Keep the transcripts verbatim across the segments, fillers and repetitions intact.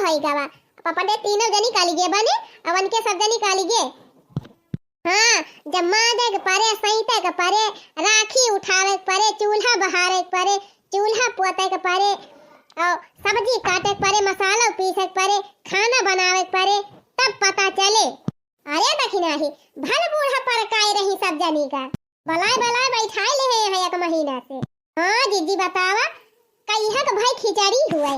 होई गवा। अब अपने तीनों जनी कालिगे बने, अब उनके सब जनी कालिगे। हाँ, जब माँजे के परे, सैंते के परे, राखी उठावे के परे, चूल्हा बहारे के परे, चूल्हा पोते के परे, और सब्जी काटे के परे, मसाला पीसे के परे, खाना बनावे के परे, तब पता चले। अरे दखिनाही, भल बूढ़ा परकाए रही सब जनी का। बलाए बलाए बैठाए ले हैं यहाँ एक महीना से। हाँ जिज्जी बतावा, कहिया के भाई खिचड़ी हुए।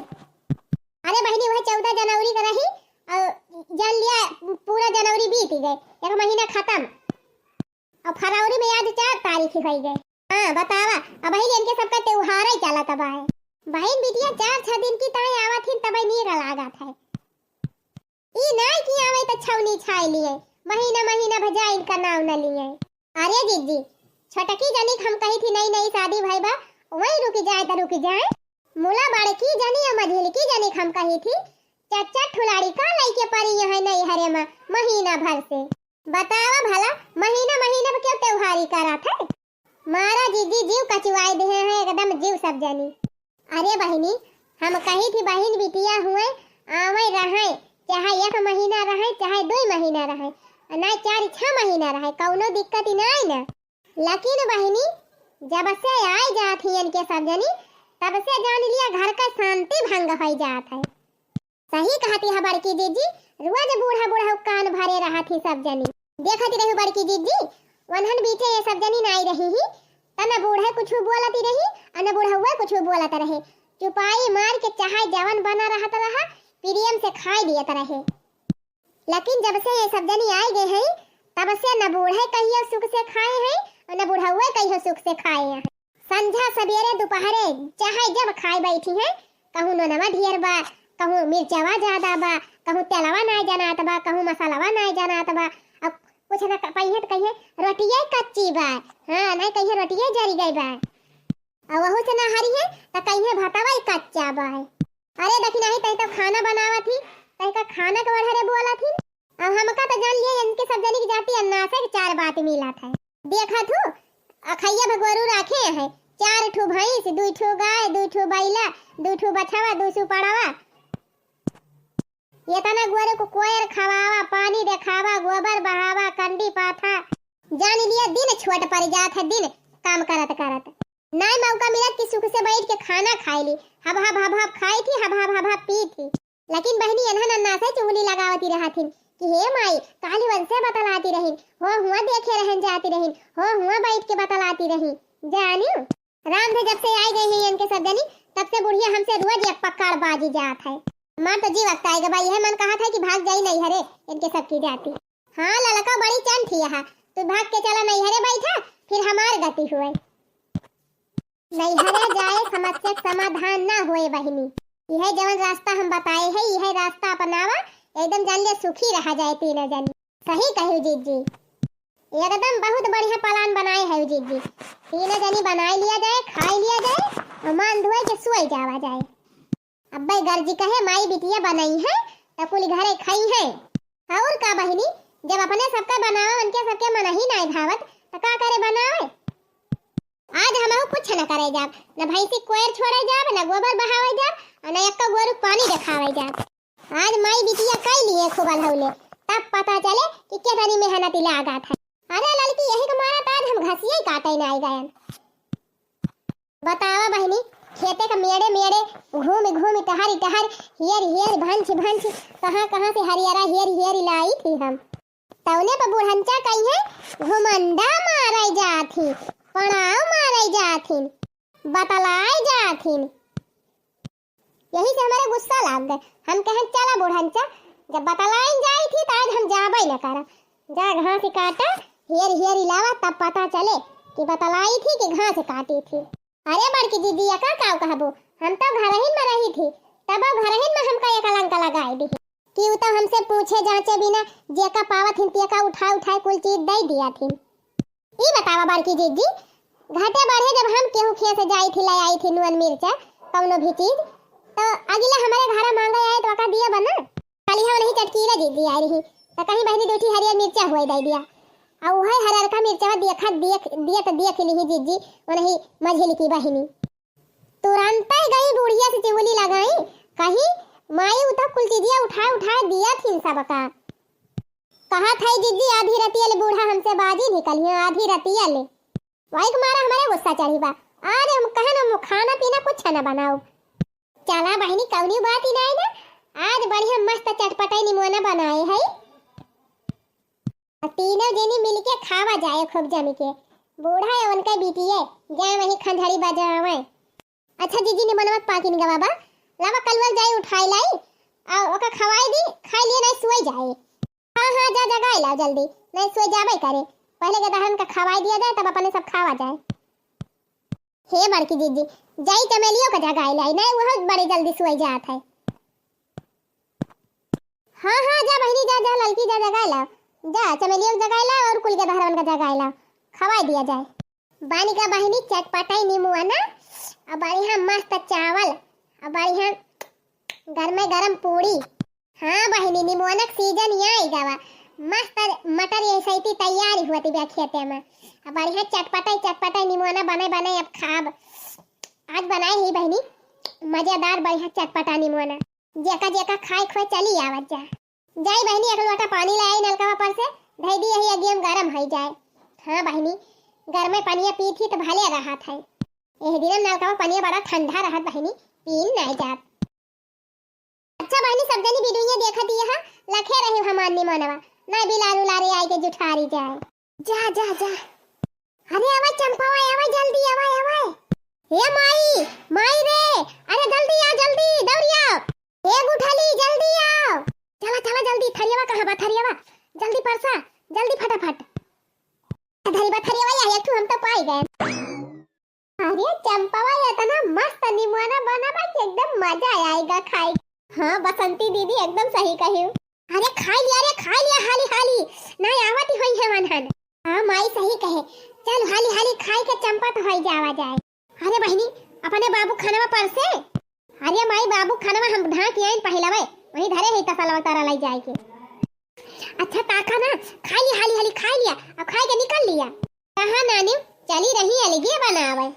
अरे बहिनी, वह चौदह जनवरी का रही, और जान लिया पूरा जनवरी बीत गए, एक महीना खत्म, और फरवरी में आज चार तारीख होइ गए। हाँ बतावा, अब बहिनी इनके सबका त्योहार ही चलत बा है। बहिन बिटिया चार छह दिन की ताई आवत हिन, तब नीक लागत है। ई नाई कि आवे त छौनी छाई लिए, महीना महीना भजा इनका नाव न लिए। अरे जिज्जी, छोटकी जनी के हम कही थी नई नई शादी भई बा, वही रुकी जाए त रुकी जाए। मुला बड़की जनी और मझिलकी जनी के हम कही थी, चच्चा ठुलाड़ी का लइके परी यहाँ नैहरे में महीना भर से। बतावा भला, महीना महीना में क्यों त्योहारी करत है? मारा जिज्जी, जीव कचुआई दे हैं एकदम जीव सब जनी। अरे बहिनी, हम कही थी बहिन बिटिया हुए, आवे रहे, चाहे एक महीना रहे, चाहे दुई महीना रहे, ना चार छह महीना रहे, कौनो दिक्कत ही नाई ना। लेकिन बहिनी, जब से आए जात ही इनके सब जनी, तब से जान लिया घर का शांति भंग होइ जात है। सही कहती है बड़की जिज्जी, रोज बूढ़ा बूढ़ा कान भरे रहत ही सब जनी। देखत रही बड़की जिज्जी, वनहन बीचे ये सब जनी नाई रही ही, त न बूढ़े कुछ बोलत रही, अ न बूढ़उए कुछ बोलत रहे। चुपाई मार के चाहे जवन बना रहत रहा, प्रेम से खाए दियत रहे। लेकिन जब से ये सब जनी आए गए हैं, तब से न बूढ़े कहियो सुख से खाए हैं, और न बूढ़उए कहियो सुख से खाए हैं। संझा सबेरे दुपहरे चाहे जब खाए बैठी हैं, कहूँ नोनवा ढेर बा, कहूँ मिर्चवा ज्यादा बा, कहूँ तेलवा नाय जनात बा, कहूँ मसालवा नाय जनात बा। अब कुछ न क-, पहिए त कहिए रोटिये कच्ची बा, हाँ, नहीं कहिए रोटिये जरी गई बा। और वहू से ना हरी है, त कहिए भातवा ही कच्चा बा है। अरे देखी नहीं, तही तो खाना बनावत ही, तही का खाना के बढ़ारे बोलत ही। अब हमका तो जान लिए इनके सब जनी की जाति अन्ना से चार बात मिलत है। देखत हूँ, अखैया भगोरू राखे हैं, चार ठो भैंस, दुई ठो गाय, दुई ठो बैला, दुई ठो बछवा, दुई ठो पड़वा। ये तना गोरू को कोयर खवावा, पानी देखावा, गोबर बहावा, कंडी पाथा। जान लिया दिन छोट पड़ जात है, दिन काम करत करत। नाय मौका मिलत कि सुख से बैठ के खाना खाए ली। हब हब हब हब खाई थी, हब हब हब हब पी थी। लेकिन बहिनी एन्हन अन्ना से चुगली लगावती रहथिन कि हे माई, काली वंशे बतलाती रहिन, हो हुआ देखे रहन जाती रहिन, हो हुआ बैठ के बतलाती रही। जानियो, राम धे जब से आई गई है इनके सब जनी, तब से बुढ़िया हमसे रोज एक पकड़ बाजी जात है। हमार तो जीव अकताई गबा, यह मन कहा था कि भाग जाई नैहरे इनके सबकी जाति। हाँ ललका बड़ी चंट ही है, तू भाग के चला नैहरे बैठा, फिर हमार गति हुए। नैहरे जाए समस्या के समाधान ना होए बहिनी। यह जवन रास्ता हम बताए है, यह रास्ता अपनावा, एकदम जान ले सुखी रहा जाए तीनों जनी। सही कहू जीजी, एकदम बहुत बढ़िया plan बनाए है जीजी। तीनों जनी बनाए लिया जाए, खाए लिया जाए और मान धोए के सोए जावा जाए। अब्बे गर्जी कहे माई बिटिया बनई है, त कुल घरे खाई है। और का बहिनी, जब अपने सबका बनावे, उनके सबके मन ही नाय भावत, त का करे बनावे? आज हमहू कुछ न करे जाब, न भैंसी कोयर छोड़े जाब, न गोबर बहावे जाब, और न एक्का गोरू पानी देखावे जाब। आज माई बिटिया कई लिए खूब अलहौले, तब पता चले कि केतनी मेहनती लागत है। अरे ललकी, यही के मारा त आज हम घसिया ही काटे नाय गयन। बतावा बहिनी, खेते का मेड़े मेड़े घूम घूम टहर टहर हियर हियर भंछ भंछ कहाँ कहाँ से हरियरा हियर हियर लाई थी हम। तौने पर बुढ़ंचा कही है, घुमंडा मारे जात ही, पड़ाव मारे जात ही, बतलाए जात ही। यही से हमारे गुस्सा लाग गए। हम कहें चला बुढ़ंचा, जब बतलाइन जाई थी तो आज हम जाबे न करा। जा घास काटा, हियर हियर इलावा, तब पता चले कि बतलाई थी कि घास काटी थी। अरे बड़की दीदी, एका काव कहबो, हम तो घरहिन में रही थी, तब घरहिन में हमका ये कलंक लगाई दी कि उ तो हमसे पूछे जांचे बिना जेका पावत हिन तेका उठाए उठाए कुल चीज दे दिया थी। ई बतावा बड़की दीदी, घटे बढ़े जब हम केहू खेत जाई थी, ले आई थी नून मिर्चा, कौनो भी चीज, तो अगिला हमारे घरा मांगे आए तो ओका दिया बना। काली हम नहीं चटकीला दीदी आई रही, तो कहीं बहिनी दो ठी हरियर मिर्चा हुए दे दिया, और वही हरियरका मिर्चा देखा देख दिया तो देख ली जीजी, वो नहीं मझिल की बहिनी। तुरंत ही गई बुढ़िया से चुगली लगाई, कही माई उ तो कुल चीजिया उठाए उठाए दिया थीन सबका। कहत है जिज्जी आधी रतिया ले बूढ़ा हमसे बाजी निकलियो आधी रतिया ले। वही के मारा हमरे गुस्सा चढ़ी बा। आज हम कहन हम खाना पीना कुछ न बनाओ। चला बहिनी कौनी बात ही नहीं ना। आज बढ़िया मस्त चटपटा निमोना बनाए है। और तीनों जनी मिलके खावा जाए खूब जमी के। बूढ़ा है उनका बीटिए जाए वही खंजड़ी बजावे। अच्छा जिज्जी निमोनवा पाकिन गवा बा। लावा कलवल जाई उठाई लाई। आ ओका खवाई दी खाई लिए नहीं सोई जाए। हाँ हाँ जा जगाई लाओ जल्दी। नहीं सोई जाबे करे। पहले के दहन का खवाई दिया जाए तब अपने सब खावा जाए। हे बड़की जिज्जी जाई चमेलियों का जगाई लाई नहीं वह बड़ी जल्दी सोई जात है। हाँ हाँ जा बहिनी जा जा ललकी जा जगाई लाओ। जा चमेलियों का जगाई लाओ और कुल के दहरवन का जगाई लाओ। खवाई दिया जाए। बानी का बहिनी चटपटाई नींबू है ना। अब बढ़िया मस्त चावल। अब बढ़िया गरमे गरम पूड़ी। हाँ बहिनी निमोनक सीजन यहाँ आई गवा। मस्त मटर ये सैती तैयारी हुआ थी खेते में। अब बढ़िया चटपटाई चटपटाई निमोना बने बने अब खाब। आज बनाए ही बहिनी मजेदार बढ़िया चटपटा निमोना। जेका जेका खाए खोए चली आवत जा। जाई बहिनी एक लोटा पानी ले आई नलकवा पर से। धई दी यही अगियम गरम हो जाए। हाँ बहिनी गरमे पनिया पीत ही तो भले रहत है। एह दिनम नलकवा पनिया बड़ा ठंडा रहत बहिनी। पीन नहीं जात। अच्छा बहिनी सब जनी वीडियो देखत ही है। लखे रहे हमार निमोनवा। ना बिलार उलारे आई के जुठारी जाए। जा जा जा। अरे आवा चंपावा आवा जल्दी आवा आवा। हे माई माई रे। अरे जल्दी आ जल्दी दौड़िया। हे गुठली जल्दी आओ। चला चला जल्दी थरियावा कहाँ बा थरियावा। जल्दी परसा जल्दी फटाफट। धरी बा थरियावा या एक ठो हम तो पाई गए। अरे चंपावा इतना मस्त निमोना बना बा कि एकदम मजा आएगा खाए। हाँ बसंती दीदी एकदम सही कही। अरे खाई लिया रे खाई लिया हाली हाली। नहीं आवती हुई है वनहन। हाँ माई सही कहे। चल हाली हाली खाई के चंपा तो होई जावा जाए। अरे बहिनी अपने बाबू खानवा पर से। अरे माई बाबू खानवा हम ढांक आइन पहिलवे। वहीं धरे है तसलवा तारा लाई जाए के। अच्छा ताका ना। खाई लिया हाली हाली खाई लिया। अब खाई के निकल लिया। कहाँ नानी चली रही अलगे बनावे।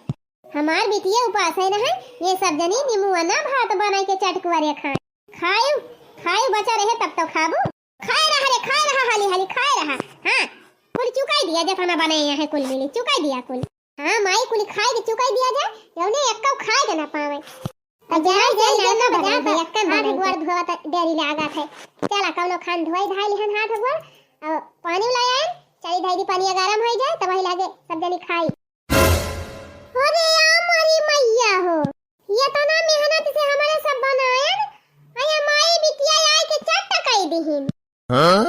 हमार बिटिया उपास है ना है। ये सब जनी निमुआ ना भात बनाई के चटकुआ रे खाए। खायु खायु बचा रहे तब तो खाबू। खाए रहा रे खाए रहा हाली हाली खाए रहा। हाँ कुल चुकाई दिया जतना बनाए यहाँ कुल मिली चुकाई दिया कुल। हाँ माई कुल खाए के चुकाई दिया जाए। यौने एक्का खाए के ना पावे। अब जाए जाए ना ना बजा बजा एक्का हाथ गोड़ धोवा त डेरी लागा थे। चला कौनो खान धोई धाई लिहन हाथ गोड़। और पानी लाए चली धाई दी पानी गरम हो जाए तब वही लागे सब जनी खाई। अरे या मोरी मैया हो। ये तना मेहनत से हमारे सब बनायन। अरे माई बिटिया आए के चट कई दिहिन। हाँ?